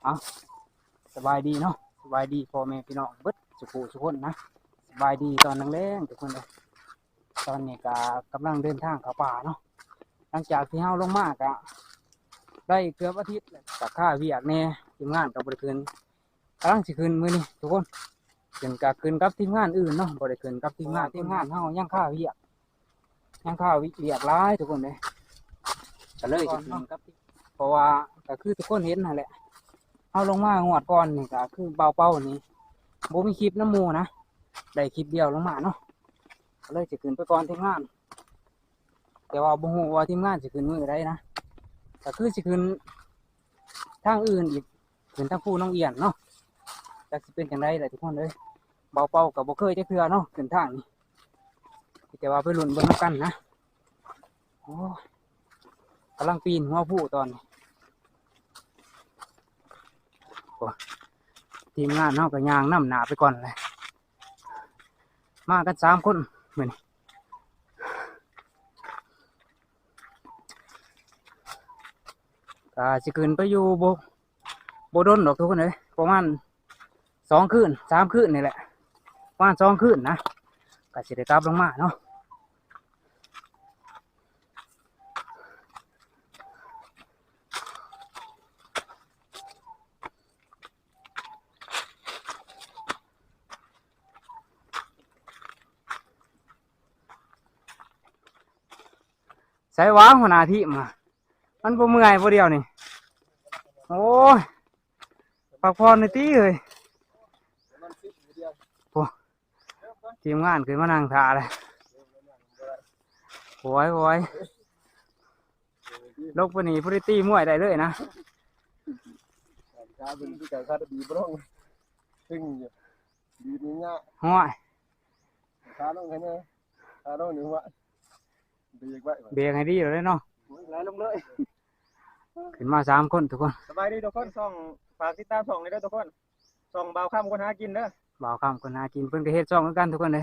ເອົາ ສະບາຍດີເນາະ ສະບາຍດີພໍ່ແມ່ພີ່ນ້ອງເບິດສູ່ຜູ້ສູ່ຄົນນະ ສະບາຍດີຕອນແລງໆ ທຸກຄົນເອີຍ. ຕອນນີ້ກໍກຳລັງເດີນທາງເຂົ້າປ່າເນາະ ຫຼັງຈາກທີ່ເຮົາລົງມາກໍໄດ້ເກືອບອາທິດແລ້ວ ກໍຄາວຽກແດ່ ທີມງານກໍບໍ່ໄດ້ຂຶ້ນ ກຳລັງຊິຂຶ້ນມື້ນີ້ທຸກຄົນ ຂຶ້ນກໍຂຶ້ນກັບທີມງານອື່ນເນາະ ບໍ່ໄດ້ຂຶ້ນກັບທີມງານ ທີມງານເຮົາຍັງຄາວຽກ ຍັງຄາວຽກຫຼາຍທຸກຄົນເອີຍ ກໍເລີຍຊິຂຶ້ນກັບ ເພາະວ່າກໍຄືທຸກຄົນເຫັນຫັ້ນແຫຼະ ເຮົາລົງມາງວດກ່ອນນີ້ກໍຄືບ່າວເປົານີ້ບໍ່ມີຄລິບນຳໝູ່ນະ ໄດ້ຄລິບດຽວລົງມາເນາະ ກໍເລີຍຊິຂຶ້ນໄປກ່ອນທີມງານ ແຕ່ວ່າບໍ່ຮູ້ວ່າທີມງານຊິຂຶ້ນມື້ໃດນະ ກໍຄືຊິຂຶ້ນທາງອື່ນອີກ ຂຶ້ນທາງພູໜອງອຽນເນາະ ຈັກຊິເປັນຈັ່ງໃດແຫຼະທຸກຄົນເອີຍ. ບ່າວເປົາກໍບໍ່ເຄີຍຈັກເທື່ອເນາະ ຂຶ້ນທາງນີ້ ມີແຕ່ວ່າໄປລຸ້ນເບິ່ງນຳກັນນະ. ໂອ້ຍ ກຳລັງປີນຫົວພູຕອນນີ້ ໂອ້ຍ ທີມງານເຮົາກໍຍ່າງນຳໜ້າໄປກ່ອນແຫຼະ ມາກັນສາມຄົນມື້ນີ້ ກໍຊິຂຶ້ນໄປຢູ່ບໍ່ ບໍ່ດົນດອກທຸກຄົນເອີຍ ປະມານສອງຄືນສາມຄືນນີ້ແຫຼະ ປະມານສອງຄືນນະ ກໍຊິໄດ້ກັບລົງມາເນາະ. ໃສຫວາຫົວໜ້າທີມ ມັນບໍ່ເມື່ອຍບໍ່ດຽວນີ້ ໂອ້ຍ ພັກຜ່ອນໜ່ອຍຕິເອີຍ ໂອ້ ທີມງານຂຶ້ນມານັ່ງຖ້າແລ້ວ ໂອ້ຍ ໂອ້ຍ ລົງໄປນີ້ບໍ່ໄດ້ຕີມວຍໄດ້ເລີຍນະ ຂາເປັນຄືກັນ ຂາດີບໍ່ລົງ ຕຶງຢູ່ ດີນີ້ຍາກ ໂອ້ຍ ຂາລົງໃຫ້ແດ່ ຂາລົງນີ້ວ່າ ເບຣກໄວ້ ເບຣກໃຫ້ດີໂລດເດ້ເນາະ ໂອ້ຍ ໄຫຼລົງເລີຍ ຂຶ້ນມາສາມຄົນທຸກຄົນ ສະບາຍດີທຸກຄົນ ຊ່ອງ ຝາກຕິດຕາມຊ່ອງນີ້ເດີທຸກຄົນ ຊ່ອງບ່າວຄຳຄົນຫາກິນເດີ ບ່າວຄຳຄົນຫາກິນ ເພິ່ນກໍເຮັດຊ່ອງຄືກັນທຸກຄົນເດ້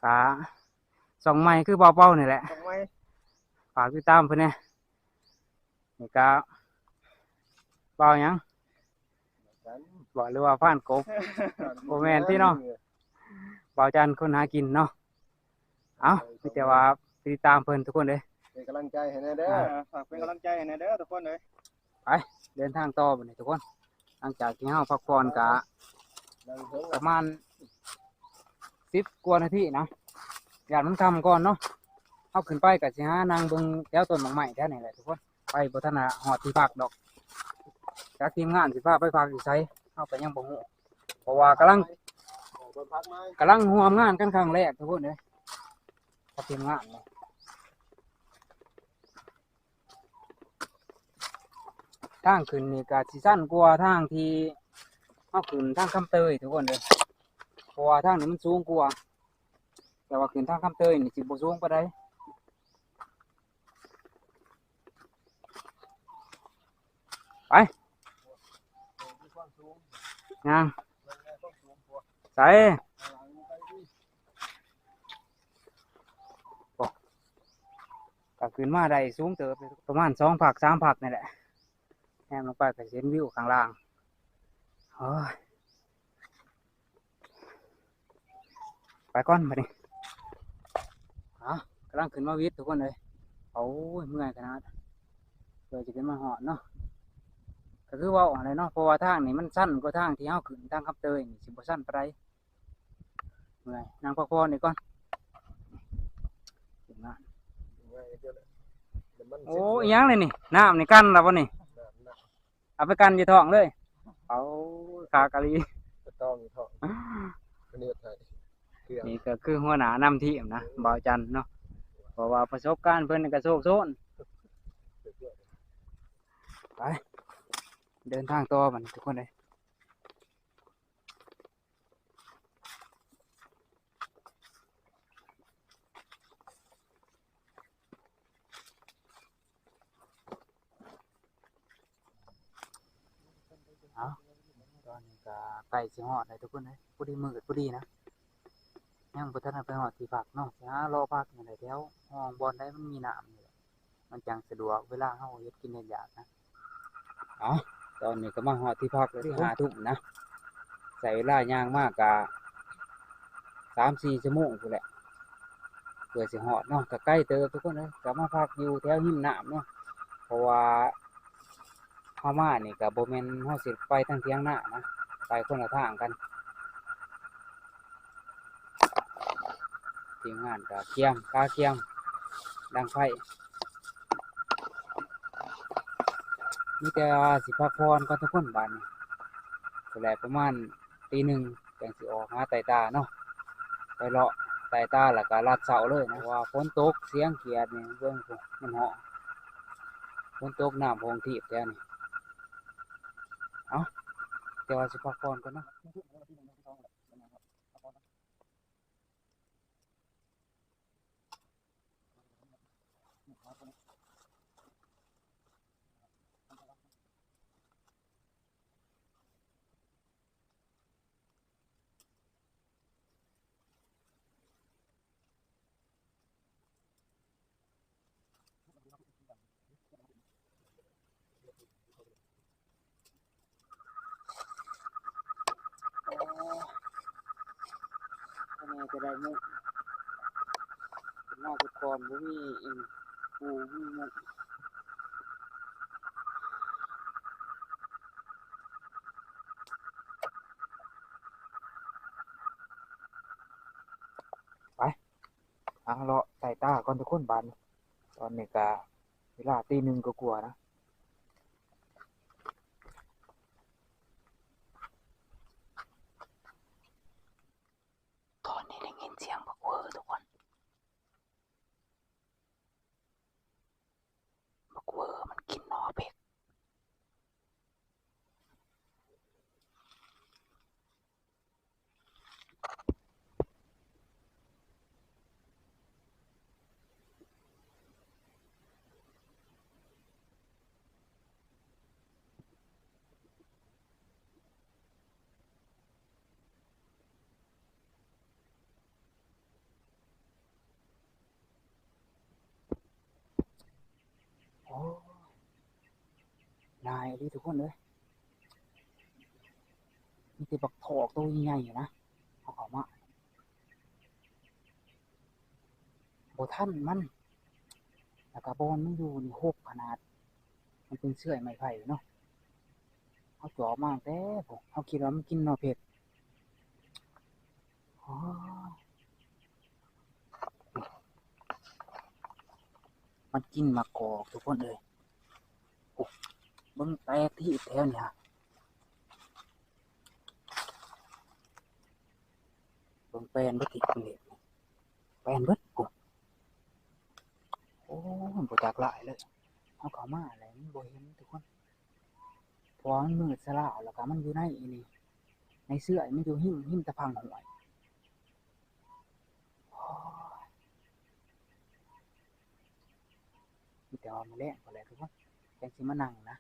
ກະຊ່ອງໃໝ່ຄືບ່າວເປົານີ້ແຫຼະ ຊ່ອງໃໝ່ ຝາກຕິດຕາມເພິ່ນແດ່ ນີ້ກະບ່າວຫຍັງ ບໍ່ ຫຼືວ່າຟານກົບ ບໍ່ແມ່ນຕິເນາະ ບ່າວຈັນຄົນຫາກິນເນາະ. ເອົ້າ ມີແຕ່ວ່າຕິດຕາມເພິ່ນທຸກຄົນເດີ ເປັນກຳລັງໃຈໃຫ້ແດ່ເດີ ອ່າ ຝາກເປັນກຳລັງໃຈໃຫ້ແດ່ເດີທຸກຄົນເອີຍ ໄປ ເດີນທາງຕໍ່ບັດນີ້ທຸກຄົນ ຫຼັງຈາກທີ່ເຮົາພັກຜ່ອນກະ ນັ່ງເທິງ ປະມານສິບກວ່ານາທີນະ ຢ້ານມັນຄ່ຳກ່ອນເນາະ ເຮົາຂຶ້ນໄປກະຊິຫານັ່ງເບິ່ງແຖວຕົ້ນໝາກໄມ້ແຖວນີ້ແຫຼະທຸກຄົນ ໄປບໍ່ທັນນະຮອດທີ່ພັກດອກ ຈັກທີມງານຊິພາໄປພັກຢູ່ໃສ ເຮົາກໍຍັງບໍ່ຮູ້ ເພາະວ່າກຳລັງ ກຳລັງຮ່ວມງານກັນຄັ້ງແລກທຸກຄົນເອີຍ ກັບທີມງານນີ້ ທາງຂຶ້ນນີ້ກໍຊິຊັນກວ່າທາງທີ່ເຮົາຂຶ້ນທາງຄຳເຕີຍທຸກຄົນເອີຍ ເພາະວ່າທາງນີ້ມັນສູງກວ່າ ແຕ່ວ່າຂຶ້ນທາງຄຳເຕີຍນີ້ຊິບໍ່ສູງປານໃດ. ໄປ ຍ່າງ ໃສ ໂອ້ ກໍຂຶ້ນມາໄດ້ສູງເຕີບ ປະມານສອງພັກສາມພັກນີ້ແຫຼະ ແນມລົງໄປກໍຊິເຫັນວິວຂ້າງລ່າງ ໂອ້ຍ. ໄປກ່ອນບັດນີ້ ເອົ້າ ກຳລັງຂຶ້ນມາວິດທຸກຄົນເອີຍ ໂອ້ຍ ເມື່ອຍຂະໜາດ ເພື່ອຈະຂຶ້ນມາຮອດເນາະ ກໍຄືເວົ້າຫັ້ນແຫຼະເນາະ ເພາະວ່າທາງນີ້ມັນຊັນກວ່າທາງທີ່ເຮົາຂຶ້ນທາງຄຳເຕີຍນີ້ ຊິບໍ່ຊັນປານໃດ ເມື່ອຍ ນັ່ງພັກຜ່ອນອີກກ່ອນ ໂອ້ ອີຫຍັງເລີຍນີ້ ນ້ຳນີ້ກັ່ນແລ້ວບໍ່ນີ້? ເອົາໄປກັ່ນຢູ່ທ້ອງເລີຍ ເອົາ ຄາກະລີ ໄປຕ້ອງຢູ່ທ້ອງ ເຮັດໃຫ້ເຄື່ອງ ນີ້ກໍຄືຫົວໜ້ານຳທີມນະ ບ່າວຈັນເນາະ ເພາະວ່າປະສົບການເພິ່ນກໍໂຊກໂຊນ ໄປ ເດີນທາງຕໍ່ບັດນີ້ທຸກຄົນເອີຍ. ເອົ້າ ຕອນນີ້ກໍໃກ້ຊິຮອດແລ້ວທຸກຄົນເອີຍ ພໍດີມືດພໍດີນະ ຍັງບໍ່ທັນໄດ້ໄປຮອດທີ່ພັກເນາະ ຊິຫາເລາະພັກຢູ່ແຖວຫ້ອງບ່ອນໃດມັນມີນ້ຳນີ້ແຫຼະ ມັນຈັ່ງສະດວກເວລາເຮົາເຮັດກິນເຮັດຢາກນະ ເອົ້າ. ຕອນນີ້ກໍມາຮອດທີ່ພັກ ສີ່ ຫ້າທຸ່ມນະ ໃຊ້ເວລາຍ່າງມາກະສາມສີ່ຊົ່ວໂມງພຸ້ນແຫຼະ ເພື່ອຊິຮອດເນາະ ກໍໄກເຕີບທຸກຄົນເອີຍ. ກໍມາພັກຢູ່ແຖວຮິມນ້ຳເນາະ ເພາະວ່າເຮົາມານີ້ກໍບໍ່ແມ່ນເຮົາຊິໄປທາງຖຽງນານະ ໄປຄົນລະທາງກັນ. ທີມງານກໍກຽມ ກາກຽມ ດັງໄຟ ມີແຕ່ວ່າຊິພັກຜ່ອນກ່ອນທຸກຄົນບາດນີ້ ພຸ້ນແຫຼະ ປະມານຕີໜຶ່ງຈັ່ງຊິອອກຫາໄຕ່ຕາເນາະ ໄປເລາະໄຕ່ຕາ ແລ້ວກໍລັດເຊົ້າເລີຍນະ ເພາະວ່າຝົນຕົກ ສຽງຂຽດນີ້ ເບິ່ງພຸ້ນ ມັນຮ້ອງ ຝົນຕົກ ນ້ຳໂຂງທີບແຖວນີ້. ເອົ້າ ແຕ່ວ່າຊິພັກຜ່ອນກ່ອນເນາະ. ໂອ້ ອັນນີ້ກໍໄດ້ມຸກ ເປັນມາແຕ່ກ່ອນບໍ່ມີອີ່ຫຍັງ ປູບໍ່ມີມຸກ. ໄປ ຫາເລາະໄຕ່ຕາກ່ອນທຸກຄົນບາດນີ້ ຕອນນີ້ກະເວລາຕີໜຶ່ງກວ່າໆນະ. ຕອນນີ້ໄດ້ຍິນສຽງບັກເວີທຸກຄົນ ບັກເວີມັນກິນໜໍ່ເພັກ. ໂອ້ ໜ້າອີ່ຫຼີທຸກຄົນເອີຍ ມີແຕ່ບັກຖອກໂຕໃຫຍ່ໆນະ ເຮົາເຂົ້າມາ ບໍ່ທັນມັນ ແລ້ວກະບ່ອນມັນຢູ່ນີ້ຮົກຂະໜາດ ມັນເປັນເຊືອຍໄມ້ໄຜ່ເນາະ ເຮົາຈອບມາຕັ້ງແຕ່ພຸ້ນ ເຮົາຄິດວ່າມັນກິນໜໍ່ເພັກ ໂອ້ຍ ມັນກິນໝາກກອກທຸກຄົນເອີຍ ໂອ້ ເບິ່ງແຕກທີ່ແຖວນີ້ຫາ ເບິ່ງແປນເບິດທີ່ເພິ່ນເຮັດ ແປນເບິດພຸ້ນ ໂອ້ຍ ບໍ່ຈັກຫຼາຍເລີຍ ເຮົາເຂົ້າມາແລ້ວມັນບໍ່ເຫັນທຸກຄົນ ເພາະວ່າມັນມືດຊະລາວ ແລ້ວກະມັນຢູ່ໃນນີ້ ໃນເຊືອຍ ມັນຢູ່ຮິມ ຮິມຕະພັ່ງຫ້ວຍ ໂອ້ຍ ມີແຕ່ວ່າມື້ແລງພຸ້ນແຫຼະທຸກຄົນ ຈັ່ງຊິມານັ່ງນະ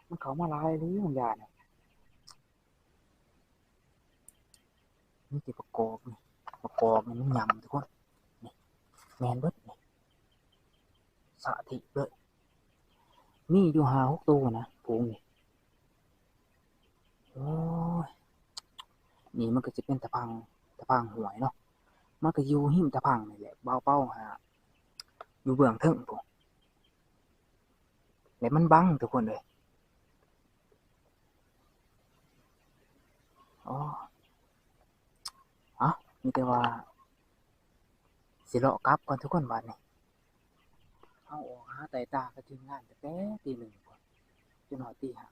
ມັນເຂົ້າມາຫຼາຍອີ່ຫຼີບາງຢ່າງນີ້ ມີແຕ່ປາກອກນີ້ ປາກອກນີ້ມັນຫຍ້ຳທຸກຄົນ ນີ້ ແມ່ນເບິດນີ້ ສະຖິເລີຍ ມີຢູ່ຫ້າຫົກໂຕນະ ຝູງນີ້ ໂອ້ຍ ນີ້ມັນກໍຊິເປັນຕະພັ່ງ ຕະພັ່ງຫ້ວຍເນາະ ມັນກໍຢູ່ຮິມຕະພັ່ງນີ້ແຫຼະ ບ່າວເປົາຫາ ຢູ່ເບື້ອງເທິງພຸ້ນ ແລະມັນບັງທຸກຄົນເອີຍ ໂອ້ ເອົ້າ ມີແຕ່ວ່າຊິເລາະກັບກ່ອນທຸກຄົນບາດນີ້ ເຮົາອອກຫາໄຕ່ຕາກັບທີມງານຕັ້ງແຕ່ຕີໜຶ່ງພຸ້ນ ຈົນຮອດຕີຫ້າ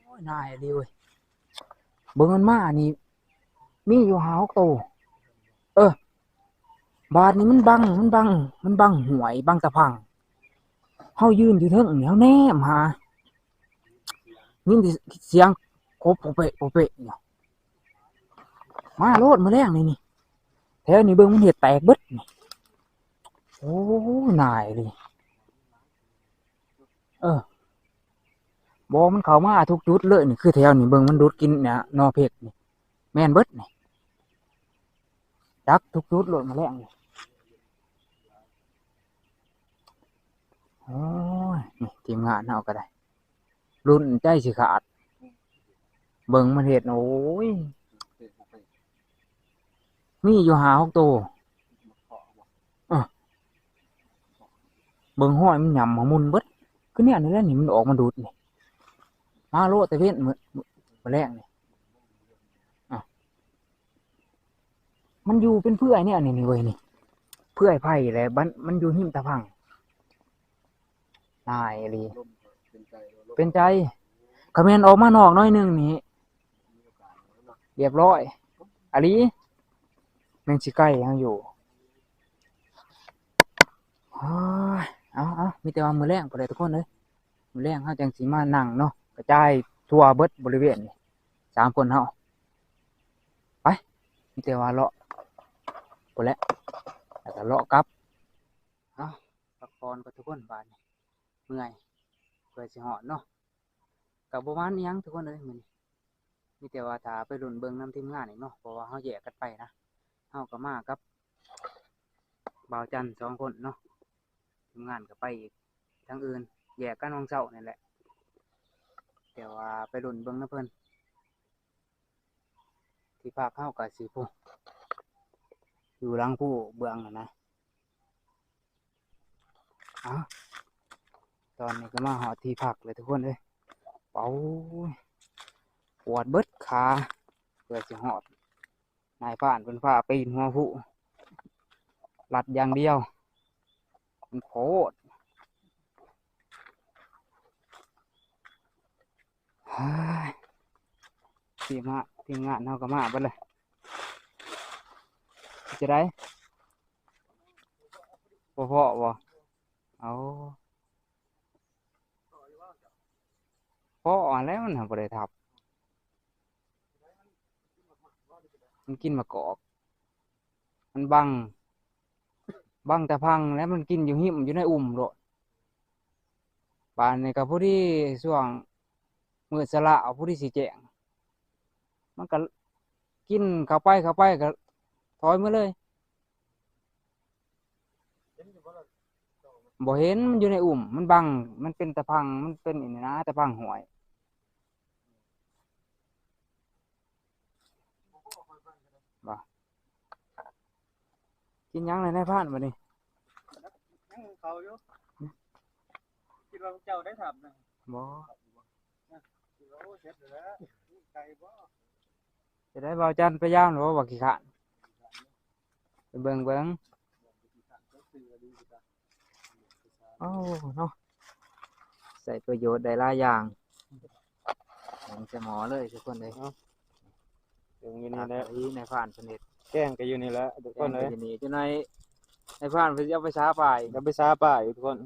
ໂອ້ຍ ໜ້າອີ່ຫຼີເວີຍ ເບິ່ງມັນມານີ້ ມີຢູ່ຫ້າຫົກໂຕ ເອີ ບາດນີ້ມັນບັງ ມັນບັງ ມັນບັງຫ້ວຍ ບັງຕະພັ່ງ ເຮົາຢືນຢູ່ເທິງນີ້ ເຮົາແນມຫາ ຍິນແຕ່ສຽງກົບໂປະເປະ ໂປະເປະຢູ່ ມາໂລດ ມື້ແລງນີ້ ນີ້ ແຖວນີ້ເບິ່ງມັນເຮັດແຕກເບິດນີ້ ໂອ້ ໜ້າອີ່ຫຼີ ເອີ ບໍ່ ມັນເຂົ້າມາທຸກຈຸດເລີຍນີ້ ຄືແຖວນີ້ເບິ່ງມັນດູດກິນນະ ໜໍ່ເພັກນີ້ ແມ່ນເບິດນີ້ ດັກທຸກຈຸດໂລດ ມາແລ້ງນີ້ ທີມງານເຮົາກໍໄດ້ ລຸ້ນໃຈຊິຂາດ. ເບິ່ງມັນເຮັດ ໂອ້ຍ ມີຢູ່ຫ້າຫົກໂຕ. ເອີ ເບິ່ງຮອຍມັນຫຍ້ຳມາໝຸ່ນເບິດ. ຄືແນວນີ້ແຫຼະນີ້ ມັນອອກມາດູດນີ້. ມາໂລດແຕ່ເວັນ ມື້ ມື້ແລງນີ້. ເອົ້າ ມັນຢູ່ເປັນເຟື່ອຍແນວນີ້ ນີ້ເວີຍນີ້ ເຟື່ອຍໄຜ່ແຫຼະ. ມັນ ມັນຢູ່ຮິມຕາພັງ. ຫຼາຍອີ່ຫຼີ ເປັນໃຈ. ຄັນແມ່ນອອກມານອກໜ້ອຍໜຶ່ງນີ້ ຮຽບຮ້ອຍອີ່ຫຼີ. ແມ່ນຊິໃກ້ເຮົາຢູ່. ໂອ້ຍ ເອົາໆ ມີແຕ່ວ່າມື້ແລງພຸ້ນແຫຼະທຸກຄົນເອີຍ. ມື້ແລງເຮົາຈັ່ງຊິມານັ່ງເນາະ ກະຈາຍທົ່ວເບິດບໍລິເວນນີ້ ສາມຄົນເຮົາ. ໄປ ມີແຕ່ວ່າເລາະພຸ້ນແຫຼະ ແລ້ວກະເລາະກັບ. ເອົາ ພັກຜ່ອນກ່ອນທຸກຄົນ ບາດນີ້ເມື່ອຍ ເພື່ອຊິຮອດເນາະ. ກະບໍ່ຫວານອີ່ຫຍັງທຸກຄົນເອີຍ ມື້ນີ້ ມີແຕ່ວ່າຖ້າໄປລຸ້ນເບິ່ງນຳທີມງານອີກເນາະ ເພາະວ່າເຮົາແຍກກັນໄປນະ. ເຮົາກໍມາກັບບ່າວຈັນສອງຄົນເນາະ. ທີມງານກໍໄປອີກທາງອື່ນ ແຍກກັນຫວ່າງເຊົ້ານີ້ແຫຼະ ແຕ່ວ່າໄປລຸ້ນເບິ່ງນຳເພິ່ນ. ທີ່ພັກເຮົາກໍຊິພຸ້ນ ຢູ່ຫຼັງພູເບື້ອງນັ້ນນະ. ເອົ້າ ຕອນນີ້ກໍມາຮອດທີ່ພັກແລ້ວທຸກຄົນເອີຍ. ໂອ້ຍ ປວດເບິດຂາ ເພື່ອຊິຮອດ. ນາຍພານເພິ່ນພາປີນຫົວພູ ລັດຢ່າງດຽວ ມັນໂພດ. ເຮີ້ຍ ທີມງານ ທີມງານເຮົາກໍມາເບິດເລີຍ. ເຮັດຈັ່ງໃດ ບໍ່ພໍ້ບໍ່? ເອົາ ພໍ້ຫັ້ນແຫຼະ ມັນຫາບໍ່ໄດ້ທັບ. ມັນກິນໝາກກອກ ມັນບັງ ບັງຕາພັງ ແລ້ວມັນກິນຢູ່ຮິມ ຢູ່ໃນອຸ່ມໂລດ. ບາດນີ້ກໍພໍດີຊ່ວງມືດສະຫຼາວ ພໍດີຊິແຈ້ງ ມັນກໍກິນເຂົ້າໄປ ເຂົ້າໄປກໍຖອຍເມືອເລີຍ. ບໍ່ເຫັນ ມັນຢູ່ໃນອຸ່ມ ມັນບັງ ມັນເປັນຕາພັງ ມັນເປັນອັນນີ້ນະ ຕາພັງຫ້ວຍ. ບໍ່ ກິນຫຍັງແລ້ວນາຍພານບັດນີ້? ຍັງເຂົ້າຢູ່. ຄິດວ່າພວກເຈົ້າໄດ້ຖາມນະ. ບໍ່ ຄິດວ່າ ໂອ້ ເສັດແລ້ວ ໄກ່ບໍ່? ຈະໄດ້ ບ່າວຈັນໄປຍາມແລ້ວບໍ່? ບໍ່ຂີ້ຄ້ານ ໄປເບິ່ງເບິ່ງ. ໂອ້ ເນາະ ໃຊ້ປະໂຫຍດໄດ້ຫຼາຍຢ່າງ ເບິ່ງໃສ່ໝໍ້ເລີຍທຸກຄົນເອີຍ. ເອົາ ເບິ່ງຢູ່ນີ້ແຫຼະ ນາຍພານເພິ່ນເຮັດ ແກງກໍຢູ່ນີ້ແຫຼະທຸກຄົນເອີຍ. ຢູ່ນີ້ ຈັ່ງໃດນາຍພານເພິ່ນຊິເອົາໄປສາປາອີກ ເອົາໄປສາປາອີກທຸກຄົນ.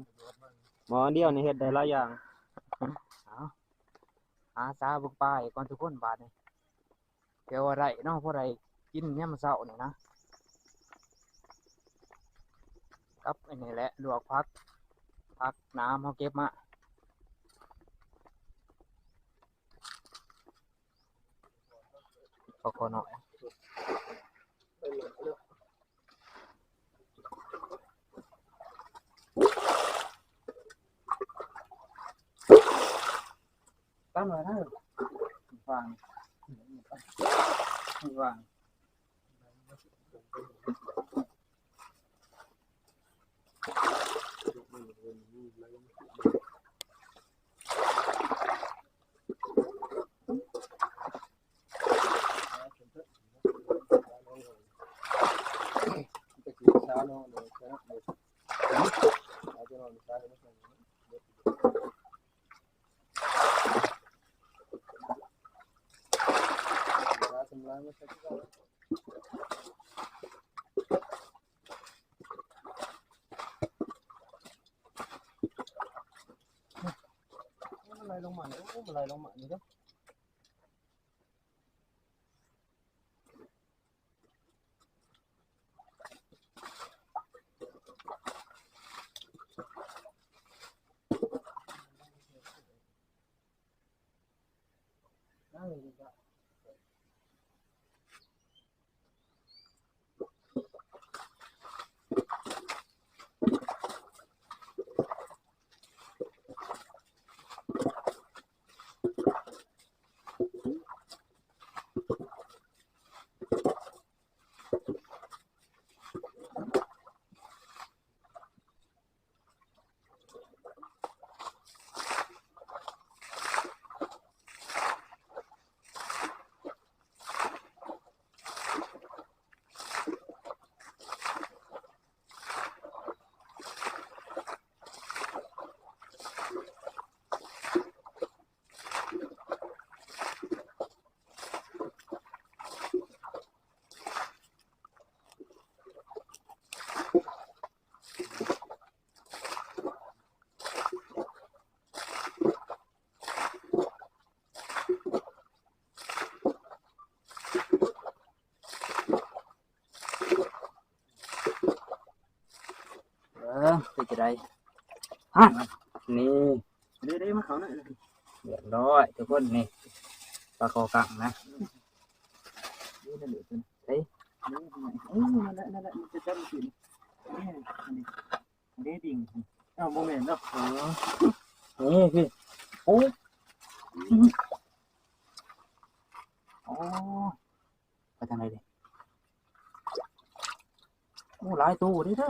ໝໍ້ດຽວນີ້ເຮັດໄດ້ຫຼາຍຢ່າງ. ເອົາ ຫາສາເບິ່ງປາອີກກ່ອນທຸກຄົນ ບາດນີ້ ແຕ່ວ່າໄດ້ເນາະ ພໍໄດ້ກິນຍາມເຊົ້ານີ້ນະ ກັບອັນນີ້ແຫຼະ ລວກຜັກ ຜັກໜາມເຮົາເກັບມາ. ເອົາຂໍໜ້ອຍ. ຕັ້ງໄວ້ນະ ວາງ ວາງ. ມັນໄຫຼລົງມານີ້ ໂອ້ ມັນໄຫຼລົງມານີ້ເດີ້. ເ ເອີ ເປັນຈັ່ງໃດ? ຮະ ນີ້ ເດ້ໆ ມາເຂົ້ານະ ຮຽບຮ້ອຍທຸກຄົນ. ນີ້ ປາຄໍກັງນະ ນີ້ ນັ້ນແຫຼະ ເອີ ນັ້ນແຫຼະ ນັ້ນແຫຼະ ມັນຈະຈຳຊິ ນີ້ ນີ້ ເດ້ດິງ ເອົ້າ ບໍ່ແມ່ນເນາະ ເອີ ນີ້ ນີ້ ໂອ້ ໂອ້ ໄປທາງໃດເດ? ໂອ້ ຫຼາຍໂຕເດ້ເດີ.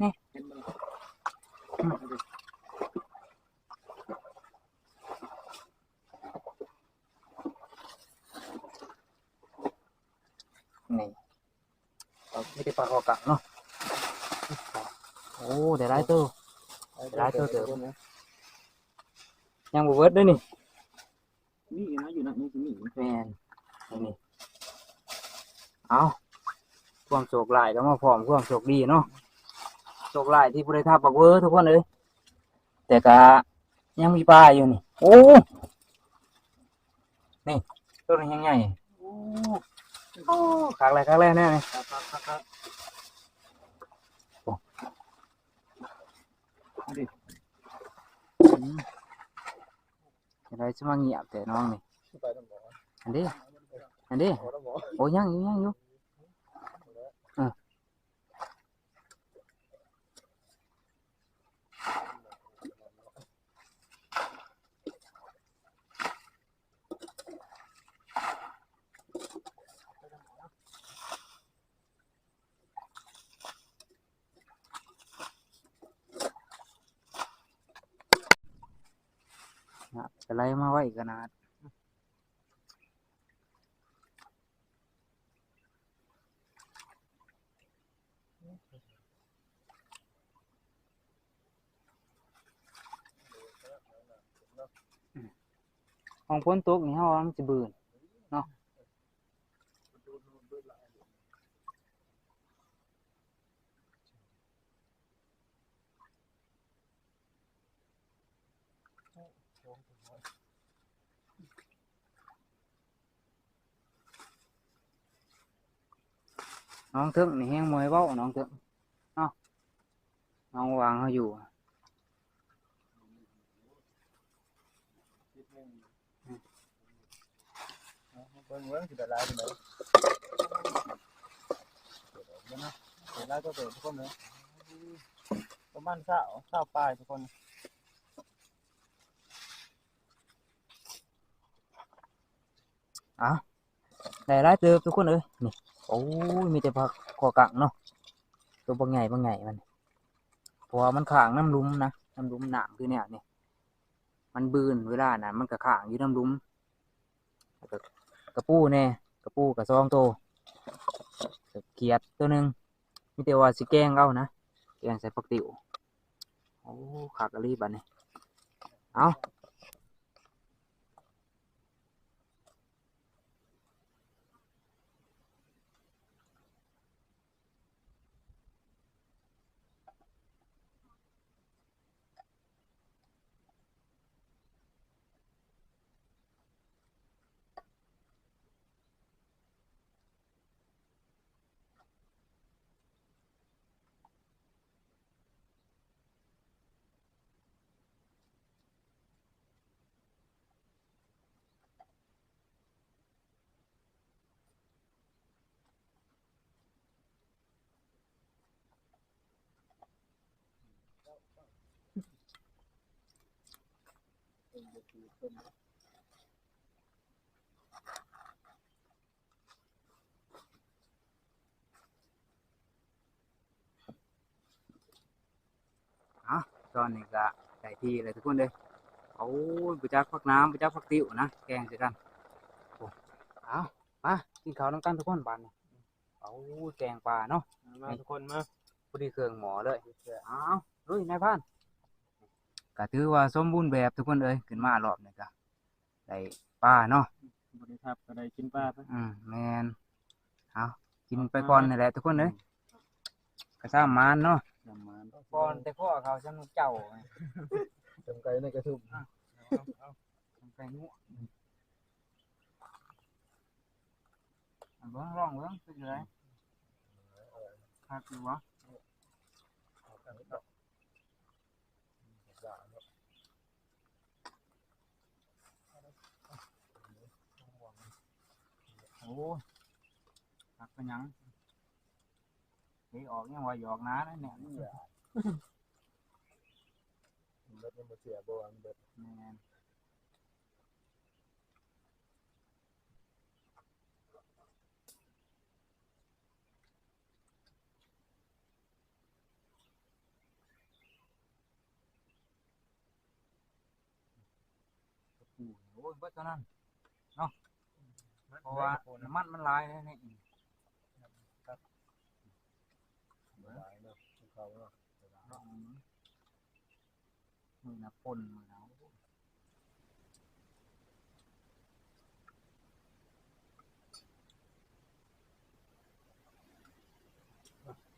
ນີ້ ເຫັນບໍ່? ອືມ ນີ້ ເອົາ ມີແຕ່ປາຄໍກັງເນາະ. ໂອ້ ໄດ້ຫຼາຍໂຕ ໄດ້ຫຼາຍໂຕເຕີບ. ຍັງບໍ່ເບິດເດ້ນີ້ ມີນະ ຢູ່ນະ ຍັງຊິມີ. ແມ່ນ ນີ້ ເອົາ ຄວາມໂຊກຮ້າຍກໍມາພ້ອມຄວາມໂຊກດີເນາະ. ໂຊກຮ້າຍທີ່ບໍ່ໄດ້ທັບບັກເວີທຸກຄົນເອີຍ ແຕ່ກະຍັງມີປາຢູ່ນີ້. ໂອ້ ນີ້ ໂຕນີ້ແຮງໃຫຍ່. ໂອ້ ໂອ້ ຄັກແລ້ວ ຄັກແລ້ວແນວນີ້ ຄັກໆໆໆ. ໂອ້ ເອົາດິ ອືມ ຈັ່ງໃດຊິມາງຽບແທ້ນ້ອງນີ້. ອັນເດ້ ອັນເດ້ ໂອ້ ຍັງຢູ່ ຍັງຢູ່ ເອີ. ນະ ໄປໄລ່ມາໄວຂະໜາດ. ຂອງຝົນຕົກນີ້ ເຮົາວ່າມັນຊິບືນເນາະ. ນ້ອງເຖິງນີ້ແຮງບໍ່ໃຫ້ເວົ້າ ນ້ອງເຖິງເນາະ ນ້ອງຫວ່າງເຮົາຢູ່. ເບິ່ງເບິ່ງຊິໄດ້ຫຼາຍປານໃດ ເນາະ ໄດ້ຫຼາຍກວ່າເດີມທຸກຄົນເດີ ປະມານຊາວ ຊາວປາຍທຸກຄົນ. ອ່າ ໄດ້ຫຼາຍເຕີບທຸກຄົນເອີຍ ນີ້ ໂອ້ຍ ມີແຕ່ປາຄໍກັງເນາະ ໂຕບັກໃຫຍ່ ບັກໃຫຍ່ມັນ ເພາະວ່າມັນຄ້າງນຳຫຼຸມນະ ນຳຫຼຸມນ້ຳຄືແນວນີ້ ມັນບືນ ເວລານັ້ນມັນກໍຄ້າງຢູ່ນຳຫຼຸມ ແລ້ວກໍກະປູແດ່ ກະປູກໍສອງໂຕ ຂຽດໂຕໜຶ່ງ ມີແຕ່ວ່າຊິແກງເອົານະ ແກງໃສ່ຜັກຕິ້ວ. ໂອ້ ຄັກອີ່ຫຼີບັດນີ້ ເອົາ. ເອົາ ຕອນນີ້ກະໄດ້ທີ່ແລ້ວທຸກຄົນເອີຍ. ໂອ້ຍ ບໍ່ຈັກຜັກໜາມ ບໍ່ຈັກຜັກຕິ້ວນະ ແກງໃສ່ກັນ. ໂອ້ ເອົາ ມາກິນເຂົ້ານຳກັນທຸກຄົນບາດນີ້. ໂອ້ຍ ແກງປາເນາະ ມາ ມາທຸກຄົນມາ ພໍດີເຄື່ອງໝໍ້ເລີຍ. ເອົາ ລຸຍນາຍພານ. ກະຖືວ່າສົມບູນແບບທຸກຄົນເອີຍ ຂຶ້ນມາຮອບນີ້ກະ ໄດ້ປາເນາະ ບໍ່ໄດ້ທັບກໍໄດ້ກິນປາໄປ. ອືມ ແມ່ນ. ເອົາ ກິນໄປກ່ອນນີ້ແຫຼະທຸກຄົນເອີຍ. ອືມ ກະຊ້ຳໝານເນາະ ຊ້ຳໝານ ກ່ອນແຕ່ຂໍເຂົ້າຊ້ຳເຈົ້າ ຊ້ຳໄກ່ໃນກະທຸບ. ເອົາ ເອົາ ເອົາ ໄກ່ງວດ ອືມ ເບິ່ງ ລອງເບິ່ງເປັນຈັ່ງໃດ ຄັກຢູ່ບໍ່? ໂອ້ ຄັກປານຫຍັງ ເຕະອອກຍັງວ່າຢອກໜາເດ້ ແໜ້ນ ເບິດຍັງບໍ່ເສຍບໍ່ ອັນເບິດ ແມ່ນ. ໂອ້ຍ ເບິດເທົ່ານັ້ນເນາະ ເພາະວ່ານ້ຳມັນມັນຫຼາຍເດ້ນີ້ ຫຼາຍເນາະ ເຂົ້າເນາະ ເນາະ ອືມ. ມື້ນະປົນມື້ນະ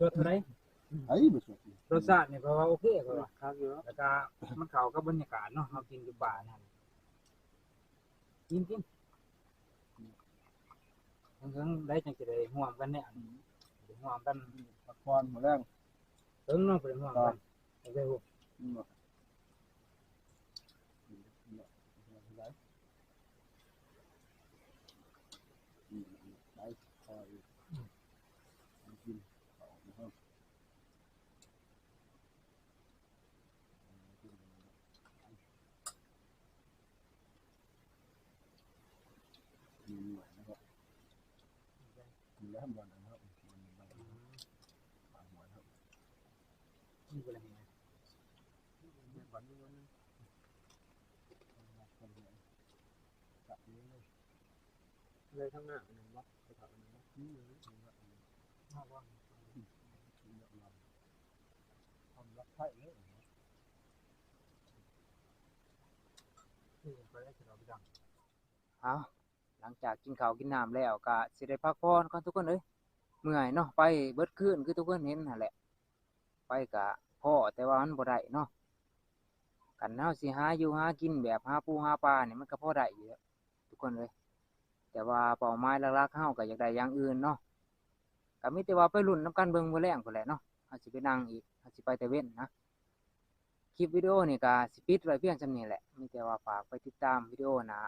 ລົດເທົ່າໃດ? ໄອ້ ບໍ່ສຸກ ລົດຊາດນີ້ ເພາະວ່າໂອເຄ ເພາະວ່າຄັກຢູ່ ແລ້ວກະມັນເຂົ້າກັບບັນຍາກາດເນາະ ເຮົາກິນຢູ່ປ່ານັ້ນ ກິນ ກິນ ເຖິງໆ ໄດ້ຈັ່ງຊິໄດ້ຮ່ວມກັນແດ່ ໄດ້ຮ່ວມກັນ ພັກຜ່ອນມື້ແລງ ເຖິງເນາະ ໄດ້ຮ່ວມກັນ ໄດ້ຮູ້ ອືມ ໄປ ໄປ ໄປ ກິນເຂົ້າ ເລີຍທາງໜ້າອັນນັ້ນບໍ່? ໄປເຂົ້າອັນນັ້ນບໍ່? ອືມ ເອົາ ຫຼັງຈາກກິນເຂົ້າກິນນ້ຳແລ້ວ ກະຊິໄດ້ພັກຜ່ອນກ່ອນທຸກຄົນເອີຍ ເມື່ອຍເນາະ ໄປເບິດຄືນຄືທຸກຄົນເຫັນຫັ້ນແຫຼະ ໄປກະພໍ້ ແຕ່ວ່າມັນບໍ່ໄດ້ເນາະ ຄັນເຮົາຊິຫາຢູ່ຫາກິນແບບຫາປູຫາປານີ້ ມັນກະພໍໄດ້ຢູ່ແຫຼະທຸກຄົນເອີຍ ແຕ່ວ່າເປົ້າໝາຍຫຼັກໆ ເຮົາກະຢາກໄດ້ຢ່າງອື່ນເນາະ ກະມີແຕ່ວ່າໄປລຸ້ນນຳກັນເບິ່ງມື້ແລງພຸ້ນແຫຼະເນາະ ເຮົາຊິໄປນັ່ງອີກ ເຮົາຊິໄປແຕ່ເວັນນະ. ຄລິບວິດີໂອນີ້ກະຊິປິດໄວ້ພຽງສ່ຳນີ້ແຫຼະ ມີແຕ່ວ່າຝາກໄປຕິດຕາມວິດີໂອໜ້າ